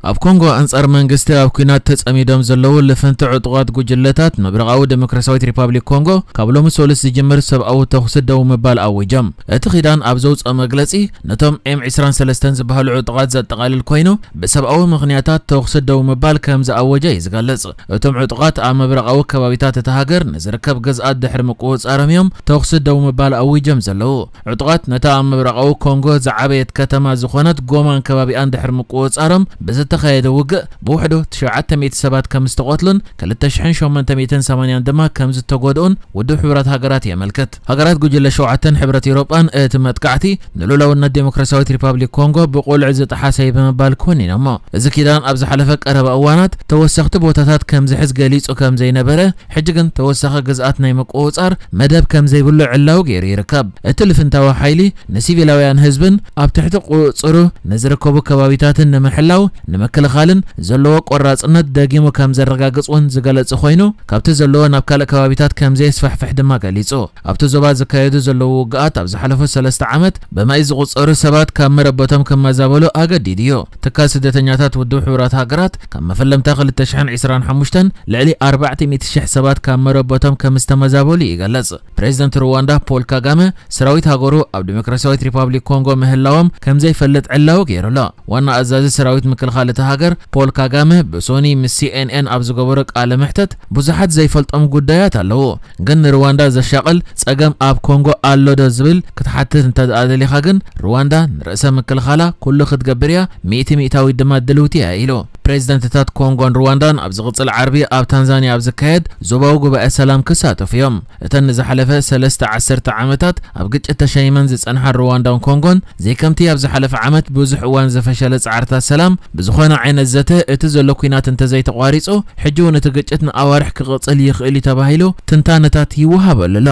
ኣብ ኮንጎ ኣንጻር መንግስቲ ኣብ ኲናት ተጸሚዶም ዘለዉ ልፍንቲ ዕጡቓት ጉጅለታት ምብራቓዊ ዴሞክራሲያዊት ሪፓብሊክ ኮንጎ ካብ ሎሚ ሰሉስ ዝጅምር ሰብኣዊ ተኹሲ ደው ምባል ኣዊጆም። እቲ ኪዳን ኣብ ዘውጽኦ መግለጺ ነቶም ኤም ዕስራን ሰለስተን ዝበሃሉ ዕጡቓት ዘጠቓልል ኮይኑ ብሰብኣዊ ምኽንያታት ተኹሲ ደው ምባል ከም ዝኣወጀ እዩ ዝገልጽ። እቶም ዕጡቓት ኣብ ምብራቓዊ ከባቢታት እታ ሃገር ንዝርከብ ግዝኣት ድሕሪ ምቁጽጻሮም እዮም ተኹሲ ደው ምባል ኣዊጆም ዘለዉ። ዕጡቓት ነታ ኣብ ምብራቓዊ ኮንጎ ዝዓበየት ከተማ ዝኾነት ጎማን ከባቢኣን ድሕሪ ምቁጽጻሮም ብዝተኻየደ ውግእ ብውሕዱ ትሽዓተ ሚእቲ ሰባት ከም ዝተቐትሉን ክልተ ሽሕን ሸሞንተ ሚእትን ሰማንያን ድማ ከም ዝተጎድኡን ውድብ ሕቡራት ሃገራት የመልክት። ሃገራት ጉጅለ ሸውዓተን ሕብረት ኤውሮጳን እቲ መጥቃዕቲ ንሉላውነት ዴሞክራሲያዊት ሪፓብሊክ ኮንጎ ብቑልዕ ዝጠሓሰ እዩ ብምባል ኮኒኖሞ። እዚ ኪዳን ኣብ ዝሓለፈ ቀረባ እዋናት ተወሰኽቲ ቦታታት ከም ዝሕዝ ገሊጹ ከም ዘይነበረ፣ ሕጂ ግን ተወሳኺ ግዝኣት ናይ ምቁጽጻር መደብ ከም ዘይብሉ ዕላዊ ገይሩ ይርከብ። እቲ ልፍንታዊ ሓይሊ ንሲቪላውያን ህዝብን ኣብ ትሕቲ ቁጽሩ ንዝርከቡ ከባቢታትን ንምሕላው ንምክልኻልን ዘለዎ ቆራጽነት ደጊሙ ከም ዘረጋግጽ እውን ዝገለጸ ኮይኑ፣ ካብቲ ዘለዎ ናብ ካልእ ከባቢታት ከም ዘየስፋሕፍሕ ድማ ገሊጹ። ኣብቲ ዞባ ዝካየዱ ዘለዉ ውግኣት ኣብ ዝሓለፉ ሰለስተ ዓመት ብማይ ዝቑጸሩ ሰባት ካብ መረበቶም ክመዛበሉ ኣገዲዱ እዩ። ትካል ስደተኛታት ውድብ ሕቡራት ሃገራት ካብ መፈለምታ ክልተ ሽሕን ዕስራን ሓሙሽተን ልዕሊ ኣርባዕተ ሚእቲ ሽሕ ሰባት ካብ መረበቶም ከም ዝተመዛበሉ ይገልጽ። ፕሬዚደንት ሩዋንዳ ፖል ካጋመ ሰራዊት ሃገሩ ኣብ ዲሞክራሲያዊት ሪፓብሊክ ኮንጎ ምህላዎም ከም ዘይፈልጥ ዕላዊ ገይሩ ኣሎ። ዋና ኣዛዚ ሰራዊት ምክልኻል እታ ሃገር ፖል ካጋመ ብሶኒ ምስ ሲኤንኤን ኣብ ዝገበሮ ቃለ መሕተት ብዙሓት ዘይፈልጦም ጉዳያት ኣለዉ፣ ግን ንሩዋንዳ ዘሻቕል ጸገም ኣብ ኮንጎ ኣሎ ዶ ዝብል ክትሓትት እንተ ደኣ ደሊኻ ግን ሩዋንዳ ንርእሰ ምክልኻላ ኩሉ ክትገብር እያ፣ ሚእቲ ሚእታዊት ድማ ድልውቲ እያ ኢሉ። ፕሬዚደንትታት ኮንጎን ሩዋንዳን ኣብ ዝቕጽል ዓርቢ ኣብ ታንዛንያ ኣብ ዝካየድ ዞባዊ ጉባኤ ሰላም ክሳተፉ እዮም። እተን ንዝሓለፈ ሰለስተ ዓሰርተ ዓመታት ኣብ ግጭት ተሸይመን ዝጸንሓ ሩዋንዳን ኮንጎን ዘይከምቲ ኣብ ዝሓለፈ ዓመት ብዙሕ እዋን ዝፈሸለ ጻዕርታት ሰላም ብዝኾነ ዓይነት ዘተ እቲ ዘሎ ኲናት እንተዘይተቋሪጹ ሕጂ እውን እቲ ግጭት ንኣዋርሕ ክቕጽል ይኽእል እዩ ተባሂሉ ትንታነታት ይወሃበሉ ኣሎ።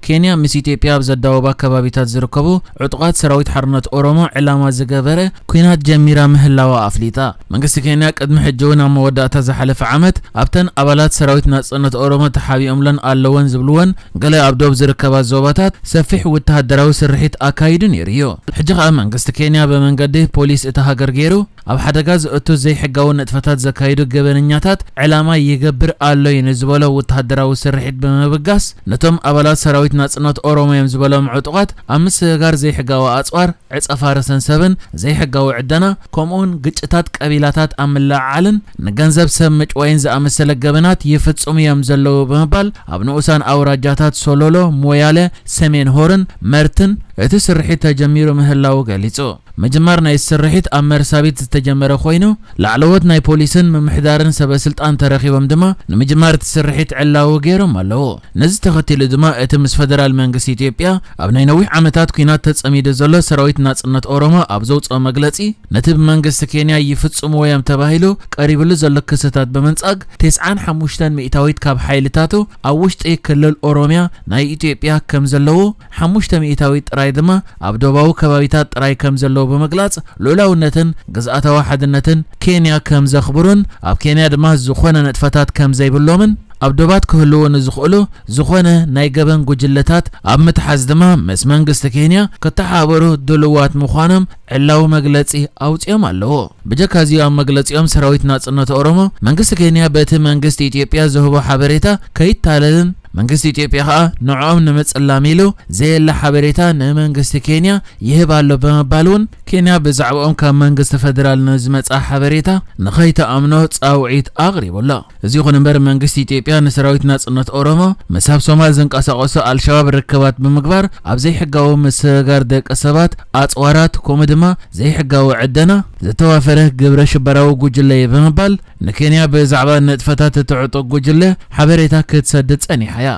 ኬንያ ምስ ኢትዮጵያ ኣብ ዘዳወባ ከባቢታት ዝርከቡ ዕጡቓት ሰራዊት ሓርነት ኦሮሞ ዕላማ ዝገበረ ኲናት ጀሚራ ምህላዋ ኣፍሊጣ። መንግስቲ ኬንያ ቅድሚ ሕጂ እውን ኣብ መወዳእታ ዝሓለፈ ዓመት ኣብተን ኣባላት ሰራዊት ናጽነት ኦሮሞ ተሓቢኦምለን ኣለወን ዝብልወን ገለ ኣብ ዶብ ዝርከባ ዞባታት ሰፊሕ ወተሃደራዊ ስርሒት ኣካይዱ ነይሩ እዩ። ሕጂ ከኣ መንግስቲ ኬንያ ብመንገዲ ፖሊስ እታ ሃገር ገይሩ ኣብ ሓደጋ ዘእቱ ዘይሕጋዊ ንጥፈታት ዘካይዱ ገበነኛታት ዕላማ ይገብር ኣሎ እዩ ንዝበሎ ወተሃደራዊ ስርሒት ብምብጋስ ነቶም ኣባላት ሰራዊት ናጽነት ኦሮሞ እዮም ዝበሎም ዕጡቓት ኣብ ምስግጋር ዘይሕጋዊ ኣጽዋር ዕጸ ፋርስን ሰብን ዘይሕጋዊ ዕደና ከምኡውን ግጭታት ቀቢላታት ኣብ ምልዕዓልን ንገንዘብ ሰብ ምጭዋይን ዝኣመሰለ ገበናት ይፍጽሙ እዮም ዘለዉ ብምባል ኣብ ንኡሳን ኣውራጃታት ሶሎሎ፣ ሞያለ፣ ሰሜን ሆርን መርትን እቲ ስርሒት ተጀሚሩ ምህላዉ ገሊጹ። ምጅማር ናይ ስርሒት ኣብ መርሳቢት ዝተጀመረ ኮይኑ ላዕለዎት ናይ ፖሊስን ምምሕዳርን ሰበስልጣን ተረኺቦም ድማ ንምጅማር እቲ ስርሒት ዕላዊ ገይሮም ኣለዉ። ነዚ ተኸቲሉ ድማ እቲ ምስ ፈደራል መንግስቲ ኢትዮጵያ ኣብ ናይ ነዊሕ ዓመታት ኲናት ተጸሚዱ ዘሎ ሰራዊት ናጽነት ኦሮሞ ኣብ ዘውጽኦ መግለጺ ነቲ ብመንግስቲ ኬንያ ይፍጽምዎ እዮም ተባሂሉ ቀሪብሉ ዘሎ ክስታት ብምንጻግ ተስዓን ሓሙሽተን ሚእታዊት ካብ ሓይልታቱ ኣብ ውሽጢ ክልል ኦሮሚያ ናይ ኢትዮጵያ ከም ዘለዉ ሓሙሽተ ሚእታዊት ጥራይ ድማ ኣብ ዶባዊ ከባቢታት ጥራይ ከም ዘለዉ ብምግላጽ ልኡላውነትን ግዝኣታዊ ሓድነትን ኬንያ ከም ዘኽብሩን ኣብ ኬንያ ድማ ዝኾነ ንጥፈታት ከም ዘይብሎምን ኣብ ዶባት ክህልዉ ንዝኽእሉ ዝኾነ ናይ ገበን ጉጅለታት ኣብ ምትሓዝ ድማ ምስ መንግስቲ ኬንያ ክተሓባበሩ ድልዋት ምዃኖም ዕላዊ መግለጺ ኣውጺኦም ኣለዉ። ብጀካዚ ኣብ መግለጺኦም ሰራዊት ናጽነት ኦሮሞ መንግስቲ ኬንያ በቲ መንግስቲ ኢትዮጵያ ዝህቦ ሓበሬታ ከይታለልን መንግስቲ ኢትዮጵያ ከኣ ንዕኦም ንምጽላም ኢሉ ዘየለ ሓበሬታ ንመንግስቲ ኬንያ ይህብ ኣሎ ብምባል እውን ኬንያ ብዛዕባኦም ካብ መንግስቲ ፈደራል ንዝመጻ ሓበሬታ ንኸይተኣምኖ ጻውዒት ኣቕሪቡ ኣሎ። እዚ ይኹን እምበር መንግስቲ ኢትዮጵያ ንሰራዊት ናጽነት ኦሮሞ ምስ ኣብ ሶማል ዝንቀሳቐሱ ኣልሸባብ ርክባት ብምግባር ኣብ ዘይሕጋዊ ምስግጋር ደቂ ሰባት፣ ኣጽዋራት ከምኡ ድማ ዘይሕጋዊ ዕደና ዝተዋፈረ ግብረ ሽበራዊ ጉጅለ እዩ ብምባል ንኬንያ ብዛዕባ ንጥፈታት እቲ ዕጡቕ ጉጅለ ሓበሬታ ክትሰድድ ጸኒሓ እያ።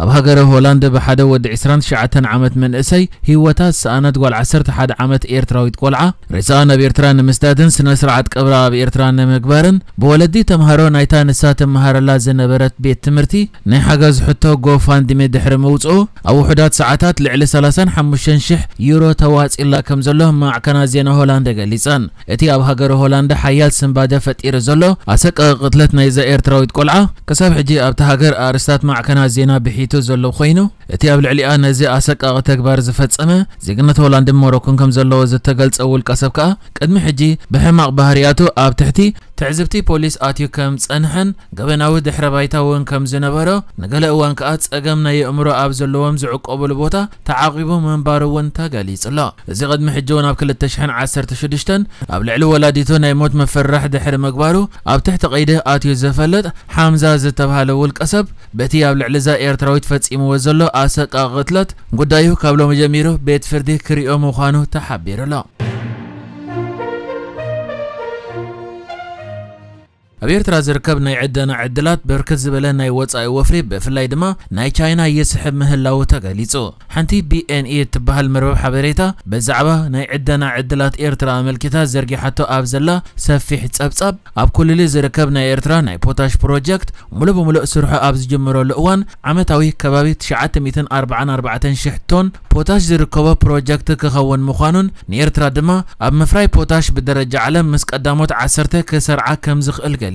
ኣብ ሃገረ ሆላንድ ብሓደ ወዲ ዕስራን ትሽዓተን ዓመት መንእሰይ ህይወታ ዝሰኣነት ጓል ዓሰርተ ሓደ ዓመት ኤርትራዊት ቆልዓ ሬሳኣ ናብ ኤርትራ ንምስዳድን ስነ ስርዓት ቀብራ ኣብ ኤርትራ ንምግባርን ብወለዲ ተምሃሮ ናይታ ንሳ ትመሃረላ ዝነበረት ቤት ትምህርቲ ናይ ሓገዝ ሕቶ ጎፋንድሚ ድሕሪ ምውፅኡ ኣብ ውሑዳት ሰዓታት ልዕሊ ሰላሳን ሓሙሽተን ሽሕ ዩሮ ተዋፂላ ከም ዘሎ ማዕከናት ዜና ሆላንድ ገሊፀን። እቲ ኣብ ሃገረ ሆላንድ ሓያል ስንባደ ፈጢሩ ዘሎ ኣሰቃቂ ቅትለት ናይዛ ኤርትራዊት ቆልዓ ክሳብ ሕጂ ኣብታ ሃገር ኣርእስታት ማዕከናት ዜና ብሒ ተዓይቱ ዘሎ ኮይኑ፣ እቲ ኣብ ልዕሊኣ ነዚ ኣሰቃቒ ተግባር ዝፈጸመ፣ ዜግነት ሆላንድን ሞሮኮን ከም ዘለዎ ዝተገልጸ ውልቀ ሰብ ከኣ፣ ቅድሚ ሕጂ ብሕማቕ ባህርያቱ ኣብ ትሕቲ ትዕዝብቲ ፖሊስ ኣትዩ ከም ዝጸንሐን፣ ገበናዊ ድሕረ ባይታ እውን ከም ዝነበሮ፣ ንገለ እዋን ከኣ ጸገም ናይ ኣእምሮ ኣብ ዘለዎም ዝዕቆብሉ ቦታ ተዓቂቡ ምንባሩ እውን ተገሊጹ ኣሎ። እዚ ቅድሚ ሕጂ እውን ኣብ ክልተ ሽሕን ዓሰርተ ሽዱሽተን ኣብ ልዕሊ ወላዲቱ ናይ ሞት መፈራሕ ድሕሪ ምግባሩ፣ ኣብ ትሕቲ ቀይዲ ኣትዩ ዝፈልጥ ሓምዛ ዝተባሃለ ውልቀ ሰብ፣ በቲ ኣብ ልዕሊ እዛ ኤርትራዊት ፈጺምዎ ዘሎ ኣሰቃቂ ቅትለት፣ ጉዳዩ ካብ ሎሚ ጀሚሩ ቤት ፍርዲ ክሪኦ ምዃኑ ተሓቢሩ ኣሎ። ኣብ ኤርትራ ዝርከብ ናይ ዕደና ዕድላት ብርክት ዝበለ ናይ ወጻኢ ወፍሪ፣ ብፍላይ ድማ ናይ ቻይና፣ ይስሕብ ምህላዉ ተገሊጹ። ሓንቲ ቢ ኤን ኢ እትበሃል መርበብ ሓበሬታ ብዛዕባ ናይ ዕደና ዕድላት ኤርትራ ኣመልኪታ ዘርጊሓቶ ኣብ ዘላ ሰፊሕ ጸብጻብ፣ ኣብ ኩልሊ ዝርከብ ናይ ኤርትራ ናይ ፖታሽ ፕሮጀክት ሙሉእ ብሙሉእ ስርሑ ኣብ ዝጅምረሉ እዋን፣ ዓመታዊ ከባቢ ትሽዓተ ሚእትን ኣርባዓን ኣርባዕተን ሽሕ ቶን ፖታሽ ዝርከቦ ፕሮጀክት ክኸውን ምዃኑን፣ ንኤርትራ ድማ ኣብ ምፍራይ ፖታሽ ብደረጃ ዓለም ምስ ቀዳሞት ዓሰርተ ክሰርዓ ከም ዝኽእል ገሊጹ።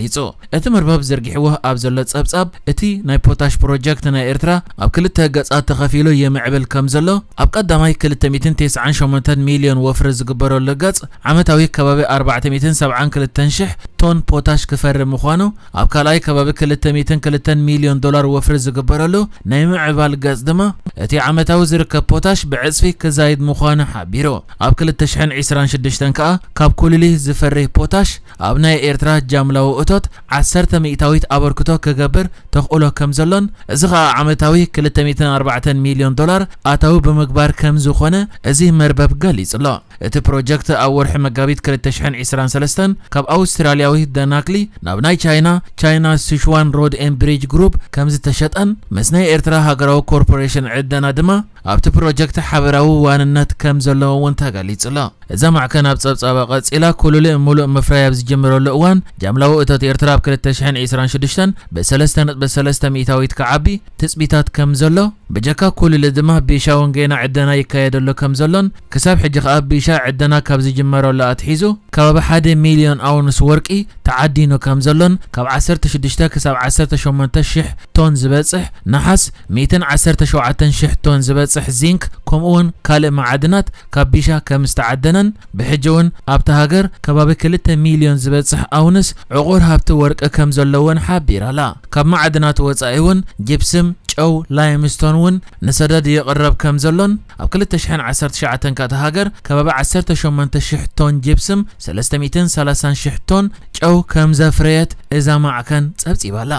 እቲ መርበብ ዘርጊሕዎ ኣብ ዘሎ ጸብጻብ፣ እቲ ናይ ፖታሽ ፕሮጀክት ናይ ኤርትራ ኣብ ክልተ ገጻት ተኸፊሉ ይምዕብል ከም ዘሎ፣ ኣብ ቀዳማይ ክልተ ሚእትን ተስዓን ሸሞንተን ሚልዮን ወፍሪ ዝግበረሉ ገጽ፣ ዓመታዊ ከባቢ ኣርባዕተ ሚእትን ሰብዓን ክልተን ሽሕ ቶን ፖታሽ ክፈሪ ምዃኑ፣ ኣብ ካልኣይ ከባቢ ክልተ ሚእትን ክልተን ሚልዮን ዶላር ወፍሪ ዝግበረሉ ናይ ምዕባል ገጽ ድማ፣ እቲ ዓመታዊ ዝርከብ ፖታሽ ብዕጽፊ ክዛይድ ምዃኑ ሓቢሩ። ኣብ ክልተ ሽሕን ዕስራን ሽዱሽተን ከኣ፣ ካብ ኩልሊ ዝፈሪ ፖታሽ ኣብ ናይ ኤርትራ ጃምላዊ እቶት ዓሰርተ ሚእታዊት ኣበርክቶ ክገብር ተኽእሎ ከም ዘሎን፣ እዚ ኸኣ ዓመታዊ ክልተ ሚእትን ኣርባዕተን ሚልዮን ዶላር ኣታዊ ብምግባር ከም ዝኾነ እዚ መርበብ ገሊጹ ኣሎ። እቲ ፕሮጀክት ኣብ ወርሒ መጋቢት ክልተ ሽሕን ዕስራን ሰለስተን ካብ ኣውስትራልያዊ ደናክሊ ናብ ናይ ቻይና፣ ቻይና ሲቹዋን ሮድ ኤንድ ብሪጅ ግሩፕ ከም ዝተሸጠን፣ ምስ ናይ ኤርትራ ሃገራዊ ኮርፖሬሽን ዕደና ድማ ኣብቲ ፕሮጀክት ሓበራዊ ዋንነት ከም ዘለዎ እውን ተገሊጹ ኣሎ። እዛ ማዕከን ኣብ ጸብጻባ ቀጺላ፣ ኩሉሊ ሙሉእ ምፍራይ ኣብ ዝጀምረሉ እዋን፣ ጃምላዊ እቶት ኤርትራ ኣብ ክልተ ሽሕን ዕስራን ሽዱሽተን ብሰለስተ ነጥቢ ሰለስተ ሚእታዊት ክዓቢ ትጽቢታት ከም ዘሎ፣ ብጀካ ኩሉሊ ድማ ቢሻ እውን ጌና ዕደና ይካየደሉ ከም ዘሎን፣ ክሳብ ሕጂ ከኣ ቢሻ ዕደና ካብ ዝጅመረሉ ኣትሒዙ፣ ከባቢ ሓደ ሚልዮን ኣውንስ ወርቂ ተዓዲኑ ከም ዘሎን፣ ካብ ዓሰርተ ሽዱሽተ ክሳብ ዓሰርተ ሸሞንተ ሽሕ ቶን ዝበጽሕ ነሓስ፣ ሚእትን ዓሰርተ ሸውዓተን ሽሕ ቶን ዝበጽሕ ዚንክ፣ ከምኡ እውን ካልእ መዓድናት ካብ ቢሻ ከም ዝተዓደነን፣ ብሕጂ እውን ኣብታ ሃገር ከባቢ ክልተ ሚልዮን ዝበጽሕ ኣውንስ ዕቑር ሃብቲ ወርቂ ከም ዘለዎን ሓቢራ ኣላ። ካብ መዓድናት ወጻኢ እውን ጂፕስም፣ ጨው፣ ላይምስቶን እውን ንሰደድ ይቕረብ ከም ዘሎን፣ ኣብ ክልተ ሽሕን ዓሰርተ ትሽዓተን ከኣ እታ ሃገር ከባቢ ዓሰርተ ሸሞንተ ሽሕ ቶን ጂፕስም፣ ሰለስተ ሚእትን ሰላሳን ሽሕ ቶን ጨው ከም ዘፍረየት እዛ ማዕከን ጸብጺባ ኣላ።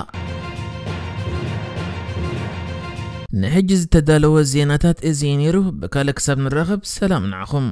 ንሕጂ ዝተዳለወ ዜናታት እዚ እዩ ነይሩ። ብካልእ ክሳብ ንራኸብ፣ ሰላም ንዓኹም።